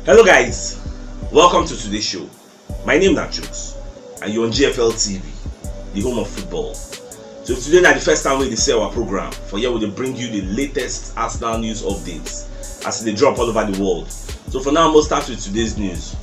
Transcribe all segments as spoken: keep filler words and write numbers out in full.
Hello guys, welcome to today's show. My name na Chooks and you're on G F L T V, the home of football. So if today na the first time we dey see our program, for here we dey bring you the latest Arsenal news updates as e dey drop all over the world. So for now, we'll start with today's news.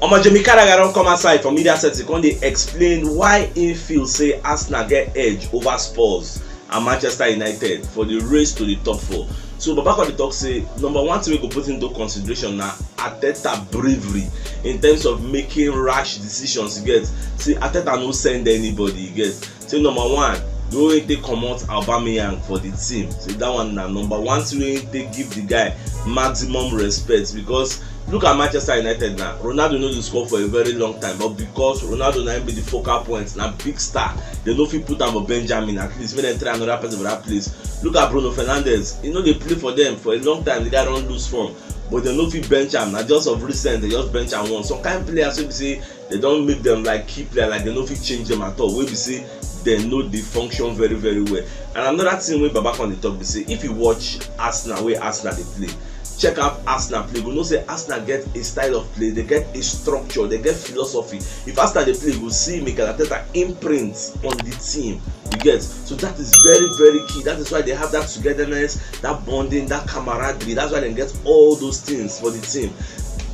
Omo, Jamie Carragher don come outside for media setting come dey explain why he feel say Arsenal get edge over Spurs and Manchester United for the race to the top four. So Baba come dey talk say number one thing we go put into consideration na Arteta bravery in terms of making rash decisions. You get, say Arteta no send anybody. You get, say number one, the way they comot Aubameyang for the team, say that one na number one thing wey they give the guy maximum respect. Because look at Manchester United now. Ronaldo no dey score for a very long time, but because Ronaldo na him be the focal point, na big star, they no fit put am for Benjamin. At least make dem try another person for that place. Look at Bruno Fernandes. He no dey play for them for a long time. The guy don lose form, but they no fit bench am. Na just of recent they just bench am once. Some kind players wey be say they don make them like key player, like they no fit change them at all. Wey be say they no dey function very very well. And another thing wey Baba come dey talk be say if you watch Arsenal, wey Arsenal dey play, check out Arsenal play, you go know say Arsenal get a style of play, they get a structure, they get philosophy. If Arsenal dey play, you go see Mikel Arteta imprint on the team. You get, so that is very very key. That is why they have that togetherness, that bonding, that camaraderie. That's why they get all those things for the team.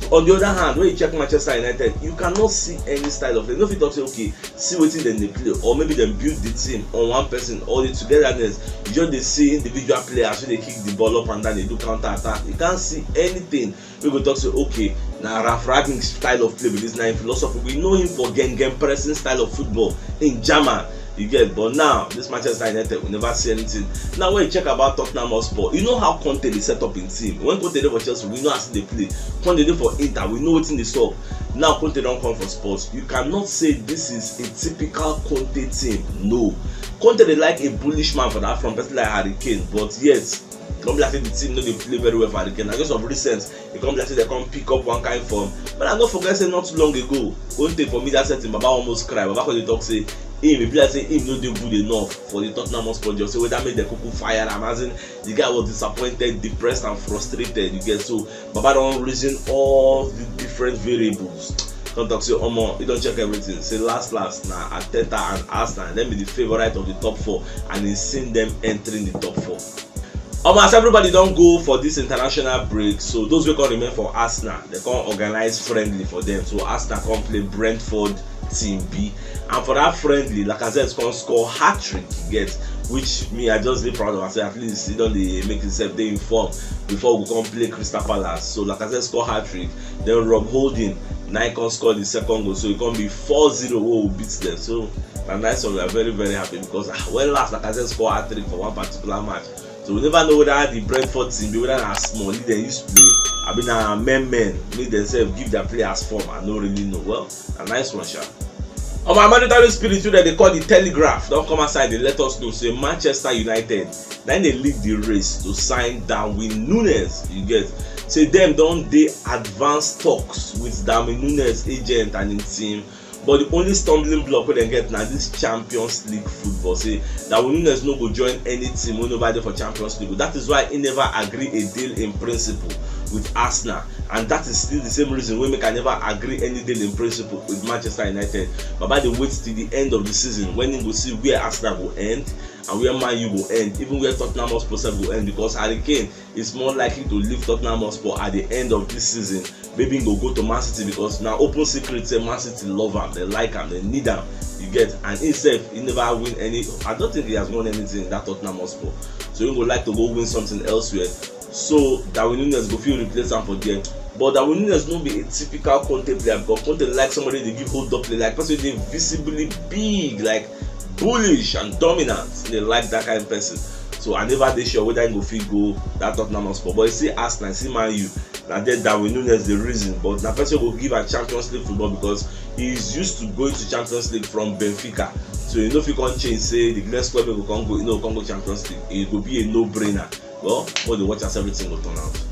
On the other hand, when you check Manchester United, you cannot see any style of play. You no fit talk say, okay, see wetin dem dey play, or maybe dem build the team on one person, or the togetherness. You just dey see individual players wey dey kick the ball up and down, dey do counter attack. You can't see anything wey go talk say, okay, na Ralf Rangnick style of play be this, na him philosophy. We know him for gegenpressing style of football in German. You get, but now this Manchester United, we never see anything. Now when you check about Tottenham Hotspur, you know how Conte dey set up him team. When Conte dey for Chelsea, we know as he dey play. Conte dey for Inter, we know wetin dey sup. Now Conte don come for Spurs. You cannot say this is a typical Conte team. No. Conte dey like a bullish man for that front, person like Harry Kane, but yet e come be like say the team no dey play very well for Harry Kane. Na just of recent, e come be like say they come pick up one kind form. But I no forget say not too long ago, Conte for media setting, Baba almost cry. Baba come dey talk say him, e be like say him no dey good enough for the Tottenham Hotspur job. Say whether make dem kuku fire am, as in the guy was disappointed, depressed and frustrated. You get, so Baba don reason all the different variables. Come talk say, omo, he don check everything. Say last last na Arteta and Arsenal, dem be the favourite of the top four, and he seen them entering the top four. Omo, as everybody don go for this international break, so those wey come remain for Arsenal, they come organize friendly for them. So Arsenal come play Brentford Team B, and for that friendly, Lacazette come score hat trick. You get, which me, I just dey proud of am say at least he don dey make himself dey in form before we come play Crystal Palace. So Lacazette score hat trick, then Rob Holding na him come score the second goal. So e come be four zero wey we beat them. So na nice one. We are very very happy because, ah, when last Lacazette score hat trick for one particular match? So we never know whether the Brentford team be, whether na small league dem use play, abi na men men make themselves give their players form. I no really know. Well, a nice one sha. On my monetary spirit wey dem dey call the Telegraph don come outside dey let us know say Manchester United na im dey lead the race to sign Darwin Nunez. You get, say dem don dey advanced talks with Darwin Nunez agent and him team, but the only stumbling block wey dem get na this Champions League football. Say Darwin Nunez no go join any team wey never dey for Champions League. That is why he never agree a deal in principle with Arsenal, and that is still the same reason wey make I never agree any deal in principle with Manchester United. Baba dey wait till the end of the season when he go see where Arsenal go end and where Man U go end, even where Tottenham Hotspur sef go end, because Harry Kane is more likely to leave Tottenham Hotspur at the end of this season. Maybe he go go to Man City, because na open secret say Man City love am, they like am, they need am. You get, and he sef, he never win any. I don't think he has won anything in that Tottenham Hotspur. So he go like to go win something elsewhere. So Darwin Nunez go fit replace am for there. But Darwin Nunez no be a typical Conte player, because Conte like somebody dey give hold up play, like person dey visibly big, like bullish and dominant. They like that kind of person. So I never dey sure whether he go fit go that Tottenham Hotspur. But you see Arsenal, see Man U, na there Darwin Nunez the reason. But na person go give a Champions League football because he is used to going to Champions League from Benfica. So you know if you can't change, say the next club he go come go, you know, come go Champions League. It go be a no-brainer. Well, all the watchers, everything will turn out.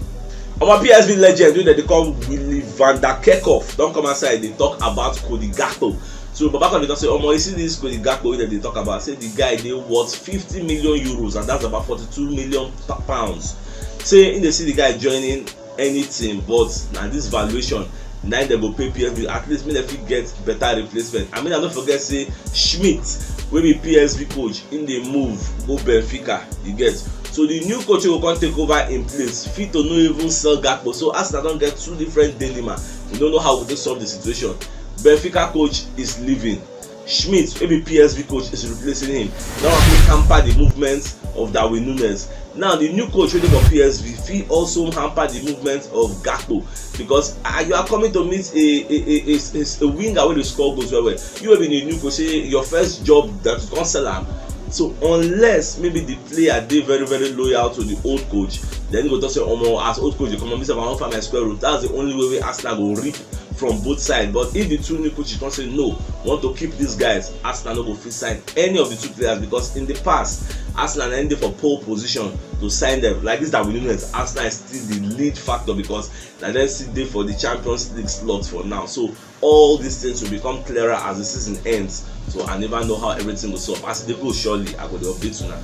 Our P S V legend, wey dem dey call Willy van der Kerkhoff, don come outside dey talk about Cody Gakpo. So Baba come dey talk say, omo, you see this Cody Gakpo wey dem dey talk about? Say the guy dey worth fifty million euros, and that's about forty-two million pa-, pounds. Say he dey see the guy joining anything, but na this valuation na im dem go pay P S V, at least make dem fit get better replacement. I mean, I no forget say Schmidt, wey be P S V coach, im dey move go Benfica, you get. So the new coach wey go come take over im place fit to no even sell Gakpo. So Arsenal don get two different dilemma. We no know how we go take solve the situation. Benfica coach is leaving. Schmidt, wey be P S V coach, is replacing him. That one fit hamper the movement of Darwin Nunez. Now, the new coach wey dey for P S V fit also hamper the movement of Gakpo, because, ah, you are coming to meet a a a a, a, a winger wey dey score goals well well. You wey be the new coach, say your first job that you come sell am. So unless maybe the player dey very very loyal to the old coach, then you go talk say, "Omo, as old coach dey come, me sef I wan find my square root." That's the only way wey Arsenal go reap from both sides. But if the two new coaches come say, "No, we want to keep these guys," Arsenal no go fit sign any of the two players, because in the past, Arsenal na im dey for pole position to sign them. Like this Darwin Nunez, Arsenal is still the lead factor because na dem still dey for the Champions League slot for now. So all these things will become clearer as the season ends. So I never know how everything go solve. As e dey go, surely I go dey update una.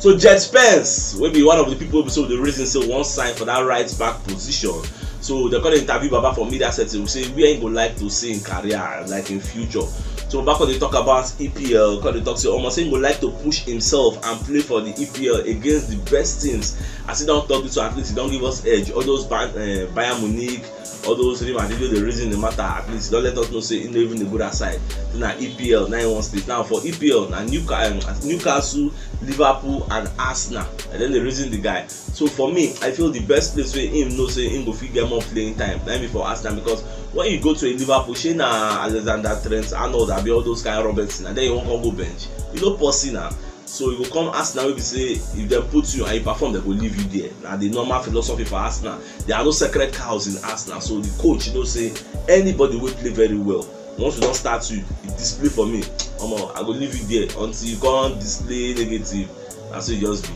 So Djed Spence, wey be one of the people wey be say we dey reason say we wan sign for that right back position. So dem come dey interview Baba for media setting, we say where he go like to see in career, like in future. So Baba come dey talk about E P L, come dey talk say, omo, say he go like to push himself and play for the E P L against the best teams. As he don talk this one, at least he don give us edge. All those Bayern, uh, Bayern Munich, all those Real Madrid wey dey reason the matter, at least he don let us know say he no even dey go that side. So na E P L na he wan stay. Now for E P L, na Newca-, um, Newcastle, Liverpool and Arsenal, and then dey reason the guy. So for me, I feel the best place wey him know say him go fit get more playing time na him be for Arsenal, because when you go to a Liverpool, shey na Alexander Trent Arnold abi all those kind Robertson, and then you wan come go bench? You no possible na. So you go come Arsenal wey be say if dem put you and you perform, dem go leave you there. Na the normal philosophy for Arsenal. There are no sacred cows in Arsenal. So the coach know say anybody wey play very well, once you don start you, you display for me, omo, I go leave you there until you come display negative. Na so e just be.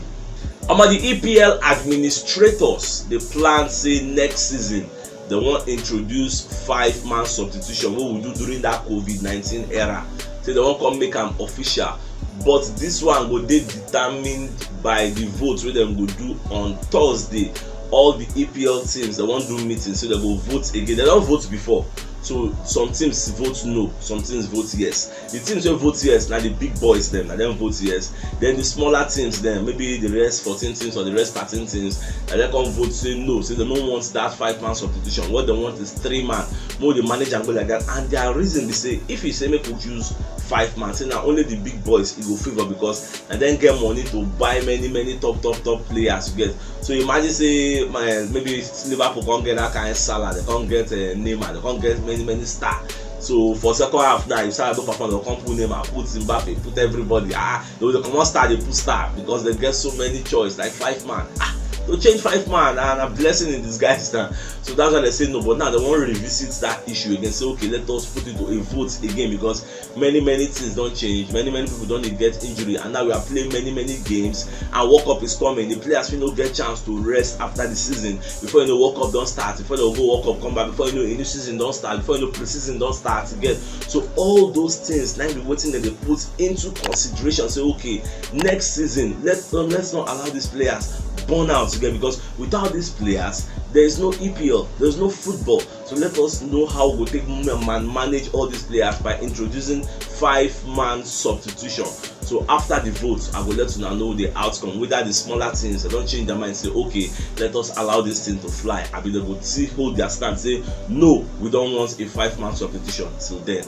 Omo, the E P L administrators dey plan say next season dem wan introduce five-man substitution wey we do during that COVID nineteen era. Say dem wan come make am official, but this one go dey determined by the vote wey dem go do on Thursday. All the E P L teams, dem wan do meeting, so dem go vote again. Dem don vote before, so some teams vote no, some teams vote yes. The teams wey vote yes na the big boys dem, na dem vote yes. Then the smaller teams dem, maybe the rest fourteen teams or the rest thirteen teams, na dem come vote say no, say dem no want that five-man substitution. What dem want is three-man. Make dem manage am go like that. And their reason be say if you say make we choose five-man, say na only the big boys e go favour, because na dem get money to buy many many top top top players, you get. So imagine say, my, maybe Liverpool come get that kind Salah, dem come get, uh, Neymar, dem come get many many star. So for second half now, if Salah don perform, dem come put Neymar, put Mbappe, put everybody. Ah, dem go dey comot star, dey put star, because dem get so many choice, like five-man. Ah, to change five-man na, na blessing in disguise na. So that's why dem say no. But now dem wan revisit that issue again. Say, okay, let us put it to a vote again, because many many things don change. Many many people don dey get injury, and now we are playing many many games, and World Cup is coming. The players fit no get chance to rest after the season. Before you know, World Cup don start. Before dem go World Cup come back, before you know, a new season don start. Before you know, pre-season don start again. So all those things na be wetin dem dey put into consideration. Say, okay, next season, let, um, let's not allow these players burn out again, because without these players, there is no E P L, there is no football. So let us know how we go take man, manage all these players by introducing five-man substitution. So after the vote, I go let una know the outcome, whether the smaller teams dem don change their mind, say, okay, let us allow this thing to fly, abi dem go still hold their stand, say, no, we don't want a five-man substitution till then.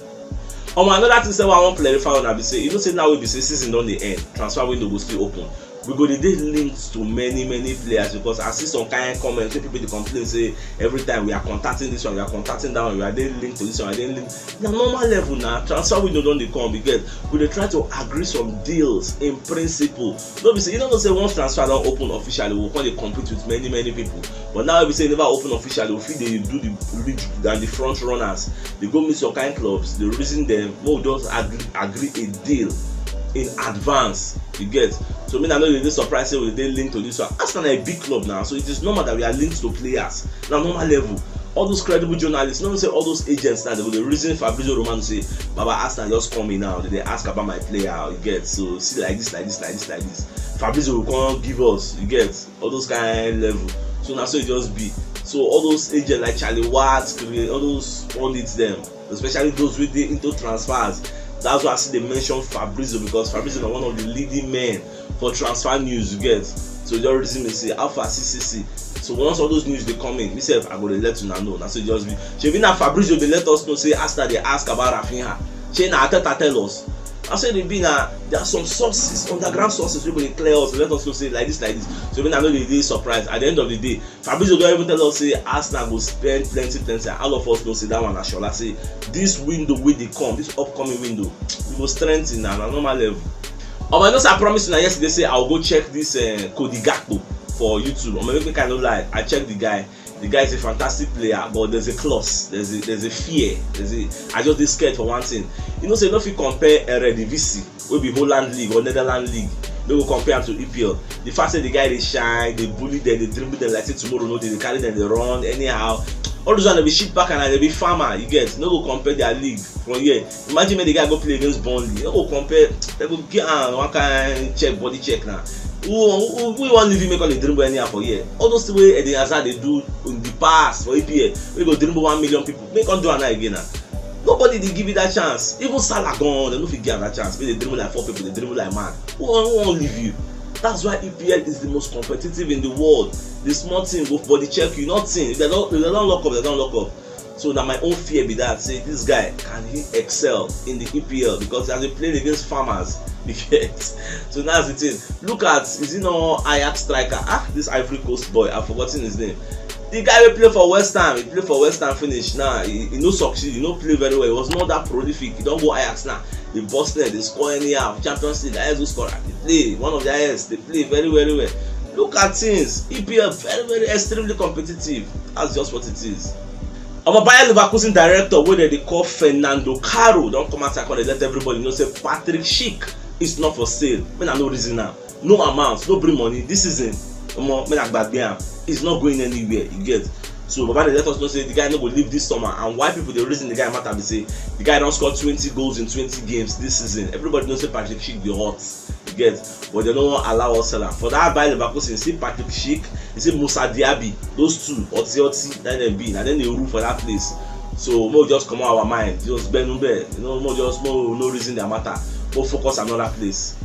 Omo, another thing say wey I wan clarify una be say, you know say now wey be say season don dey end, transfer window go still open. We go dey dey linked to many many players, because I see some kind comments wey people dey complain say every time we are contacting this one, we are contacting that one, we are dey linked to this one, we are dey linked. Na normal level na. Transfer window don dey come, you get. We dey try to agree some deals in principle. No be say, you no know say once transfer don open officially, we go come dey compete with many many people. But now wey be say e never open officially, we fit dey do the league and the front runners. Dey go meet some kind clubs, dey reason them, make we just agree, agree a deal in advance, you get. So me, I no dey dey surprised say we dey linked to this one. Arsenal na a big club now, so it is normal that we are linked to players. Na normal level. All those credible journalists, you know say all those agents now, dem go dey reason Fabrizio Romano say, "Baba, Arsenal just call me now, dem dey ask about my player, you get. So see, like this, like this, like this, like this." Fabrizio go come give us, you get, all those kind level. So na so e just be. So all those agents like Charlie Watts, all those pundits them, especially those wey dey into transfers, that's why I see they mention Fabrizio, because Fabrizio na one of the leading men for transfer news, you get. So just reason me say, how far C C C? So once all those news dey come in, me sef I go dey let una know. Na so e just be. Shebi na Fabrizio dey let us know say Arsenal dey ask about Raphinha. Shey na Arteta tell us? I say dey be na, there are some sources, underground sources wey go dey clear us, let us know say like this, like this. So me I no dey dey surprised. At the end of the day, Fabrizio don even tell us say Arsenal go spend plenty, plenty, and all of us know say that one na shola. Say this window wey dey come, this upcoming window, we go strengthen na, na normal level. Omo, I know say I promise una yesterday say I go go check this, eh, Cody Gakpo for YouTube. Omo, make, make I no lie, I check the guy. The guy is a fantastic player, but there's a clause, there's a, there's a fear, there's a, I just dey scared for one thing. You know say you no fit compare Eredivisie, wey be Holland league or Netherlands league, no go compare am to E P L. The fact say the guy dey shine, dey bully them, dey dribble them like say tomorrow no dey, dey carry them, dey run anyhow. All those one dey be shit back and dey be farmer, you get. No go compare their league from here. Imagine make the guy go play against Burnley, no go compare. They go give am one kind check, body check now. Who, who, who wan leave you make all dey dribble anyhow for here? All those things wey Eden Hazard dey do in the past for E P L, wey go dribble one million people, make come do am now again now. Nobody dey give you that chance. Even Salah gone, they no fit give am that chance. Make dey dribble like four people, dey dribble like mad. Who wan, who wan leave you? That's why E P L is the most competitive in the world. The small thing go body check you, nothing. If they don, if they don lock up, they don lock up. So na my own fear be that, say this guy, can he excel in the E P L, because he has been playing against farmers. You get? So that's the thing. Look at, is he not Ajax striker? Ah, this Ivory Coast boy, I've forgotten his name. The guy wey play for West Ham, he play for West Ham, finish now. He, he no succeed, he no play very well. He was not that prolific. He don go Ajax now. Dey burst net, dey score anyhow. Champions League, highest goal scorer. Dey play, one of the highest. Dey play very, very well. Look at things. E P L very, very extremely competitive. That's just what it is. Omo, Bayer Leverkusen director wey dem dey call Fernando Caro don come outside come dey let everybody know say Patrick Schick is not for sale. Make una no reason am. No amount, no bring money this season. Omo, make una gbagbe am. He's not going anywhere, you get. So Baba dey let us know say the guy no go leave this summer, and why people dey reason the guy matter be say the guy don score twenty goals in twenty games this season. Everybody know say Patrick Schick dey hot, you get, but they no wan allow us sell am. For that Bayer Leverkusen, you see Patrick Schick, you see Moussa Diaby, those two, Oti Oti, na dem be, na dem dey rule for that place. So make we just comot our mind, just bend bend, you know, make we just, make we no reason their matter, go focus another place.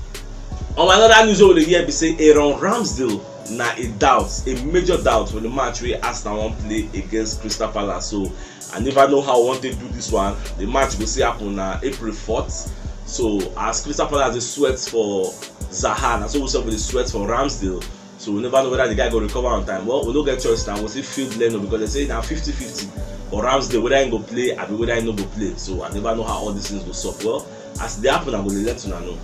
On another news wey we dey hear be say Aaron Ramsdale na a doubt, a major doubt for the match wey Arsenal wan play against Crystal Palace. So I never know how I wan take do this one. The match go still happen na April fourth. So as Crystal Palace dey sweat for Zaha, na so we sef go dey sweat for Ramsdale. So we never know whether the guy go recover on time. Well, we no get choice now. We still field Leno because they say na fifty fifty for Ramsdale whether he go play abi whether he no go play. So I never know how all these things go sup. Well, as they happen, I go dey let una know.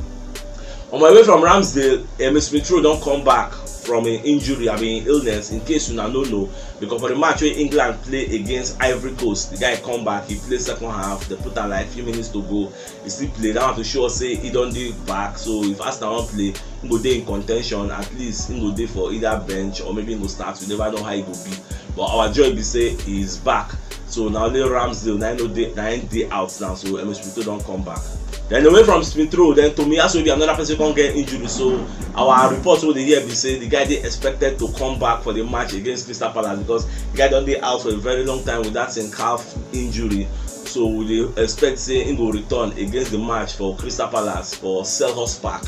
On my way from Ramsdale, Emil Smith Rowe don come back from an injury, I mean illness, in case una no know, because for the match wey England play against Ivory Coast, the guy come back, he play second half, they put am like few minutes to go, he still play. That one to show us say he don dey back, so if Arsenal wan play, he go dey in contention, at least he go dey for either bench or maybe he go start, we never know how he go be. But our joy be say he is back. So na only Ramsdale na him no dey, na him dey out now. So Emil Smith Rowe don come back. Then away from Smith Rowe, then Tomiyasu wey be another person come get injury. So our report wey we dey hear be say the guy dey expected to come back for the match against Crystal Palace because the guy don dey out for a very long time with that same calf injury. So we dey expect say he go return against the match for Crystal Palace for Selhurst Park.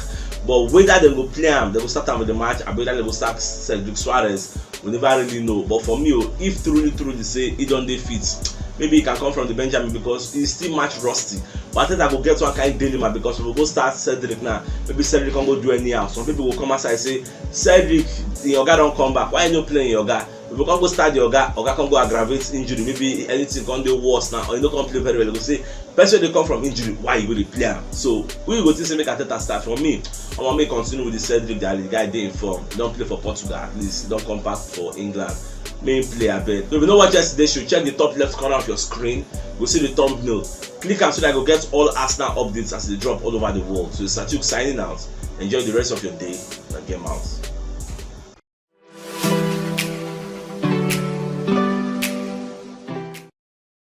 But whether dem go play am, dem go start am with the match, abi whether dem go start Cedric Soares, we never really know. But for me o, if truly truly say he don dey fit, maybe he can come from the Benjamin because he still match Rusty. But I think I go get one kind dilemma because we go start Cedric now. Maybe Cedric come go do anyhow. Some people go come outside say, Cedric, the oga don come back. Why you no play your oga? We go come go start the oga. Oga come go aggravate injury. Maybe anything come dey worse now, or you no come play very well. They go say, person wey dey come from injury, why you go dey play am? So who you go think say make Arteta start? For me, I wan make continue with the Cedric that the guy dey in form. He don play for Portugal at least. He don come back for England. Make him play abeg. So if you no watch yesterday show, check the top left corner of your screen. Go see the thumbnail. Click am so that you go get all Arsenal updates as they drop all over the world. So it's Satuk signing out. Enjoy the rest of your day. Na game out.